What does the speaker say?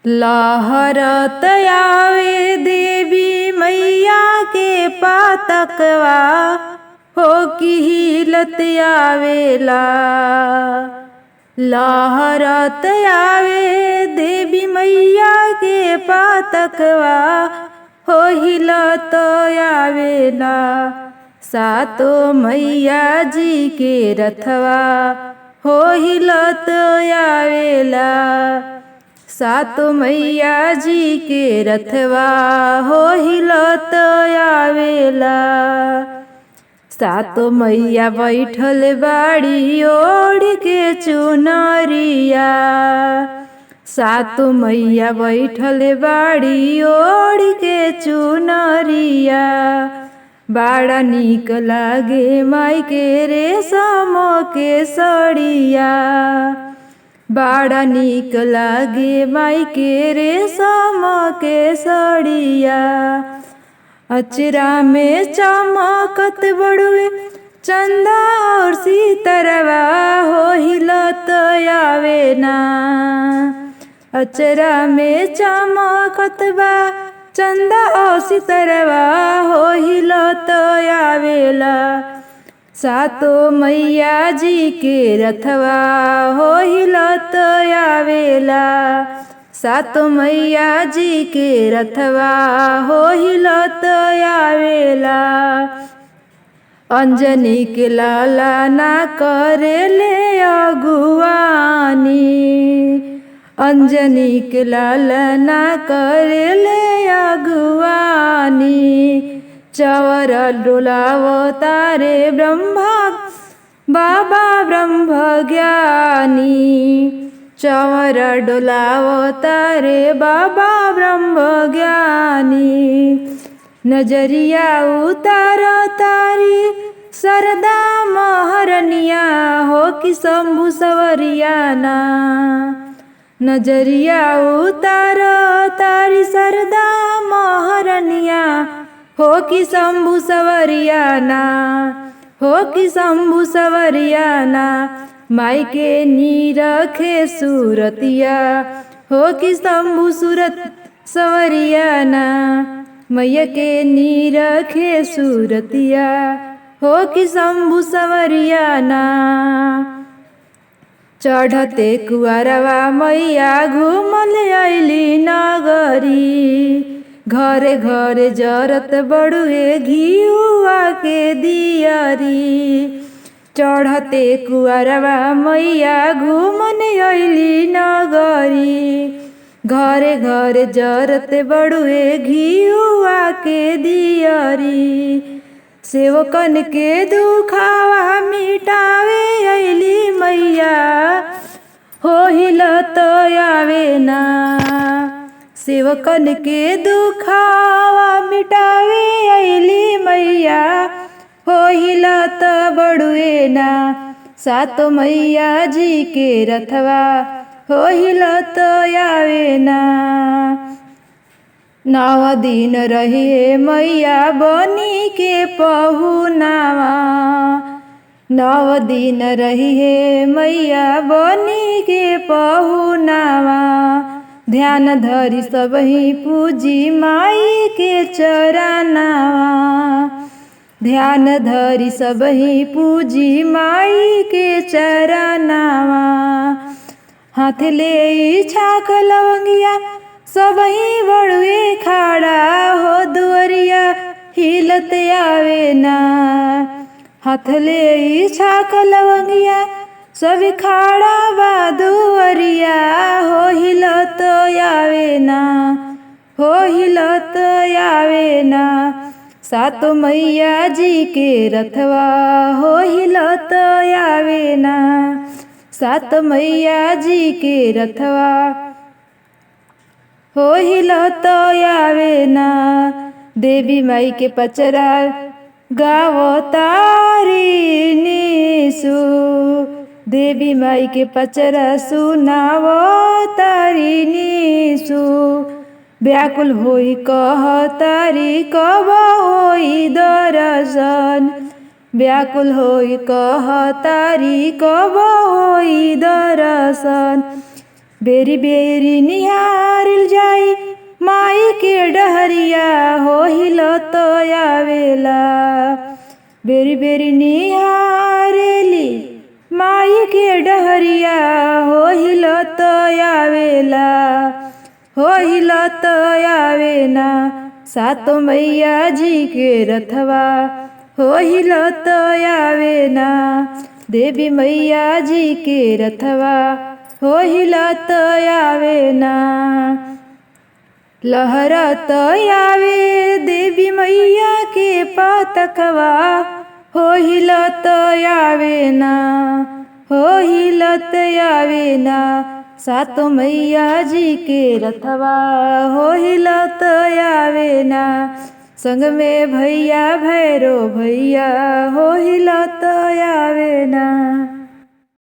लहरत आवे देवी मैया के पातकवा हो कि हिलत आवेला। लहरत आवे देवी मैया के पातकवा हो हिलत आवेला। सातो मैया जी के रथवा हो हिलत आवेला। सातो मैया जी के रथवा हो हिलत आवेला। सातो मैया बैठल बाड़ी ओढ़ के चुनरिया। सातो मैया बैठल बाड़ी ओढ़ के चुनरिया। बड़ा नीक लागे माई के रेशम के सड़िया। बड़ा नीक लागे माई के रेशम के सड़िया। अचरा में चमकत बड़ुए चंदा और सितरवा हो हिलत आवे ना। अचरा में चमकत बा चंदा और सितरवा हो हिलत आवेला। सातो मैया जी के रथवा हो हिलत आवेला। सातो मैया जी के रथवा हो हिलत आवेला। अंजनी के लाला ना करेले अगुवानी। अंजनी के लाला ना करेले अगुवानी। चवर डोलाव तारे ब्रह्मा बाबा ब्रह्म ज्ञानी। चवर डोलाव तारे बाबा ब्रह्म ज्ञानी। नजरिया उतार तारी सरदा महरनिया हो कि शंभु सवरिया ना। नजरिया उतार तारी सरदा महरनिया हो कि शंभु सवरिया ना। हो कि शंभु सवरिया ना। माई के नीरखे सूरतिया हो कि शंभु सूरत सवरिया ना। मैया के नीरखे सूरतिया हो कि शंभु सवरिया ना। चढ़ते कुआरवा मैया घूमल अइली नगरी। घरे घरे जरत बड़ुए घिउआ के दियरी। चढ़ते कुआरवा मैया घूमन अइली नगरी। घरे घरे जरत बड़ुए घिउआ के दियरी। सेवकन के दुखावा मिटावे अइली मैया हो हिलत आवे ना। सेवकन के दुखावा मिटावे अइली मैया हो हिलत बड़ुए ना। सातो मैया जी के रथवा हो हिलत आवे ना। नौ दिन रहिए मैया बनी के पहुनावा। नौ दिन रहिए मैया बनी के पहुनावा। ध्यान धरी सबही पूजी माई के चरनावा। ध्यान धरी सबही पूजी माई के चरनावा। हाथ ले छाक लवंगिया सबही बड़ुए खाड़ा हो दुअरिया हिलत आवे ना। हाथ ले छाक लवंगिया सब खाड़ा बा दुअरिया हो हिलत आवे ना। हो हिलत आवे ना। सातो मैया जी के रथवा हो हिलत आवे ना। सात मैया जी के रथवा हो हिलत आवे ना। देवी माई के पचरा गावो तारी निसु। देवी माई के पचरा सुनावो तारी निसु। व्याकुल होई कह तारी कब होई दर्शन। व्याकुल होई कह तारी कब होई दर्शन। बेरी बेरी निहार डहरिया हो हिलत आवेला। बेरी बेरी निहारेली माई के डहरिया हो हिलत आवेला, हो हिलत आवे ना। सातो मैया जी के रथवा हो हिलत आवे ना। देवी मैया जी के रथवा हो हिलत आवे ना। लहरत आवे देवी मैया के पतकवा हो हिलत आवे ना, हो हिलत आवे ना। सातो मैया जी के रथवा हो हिलत आवे ना। संग में भैया भैरो भैया हो हिलत आवे ना।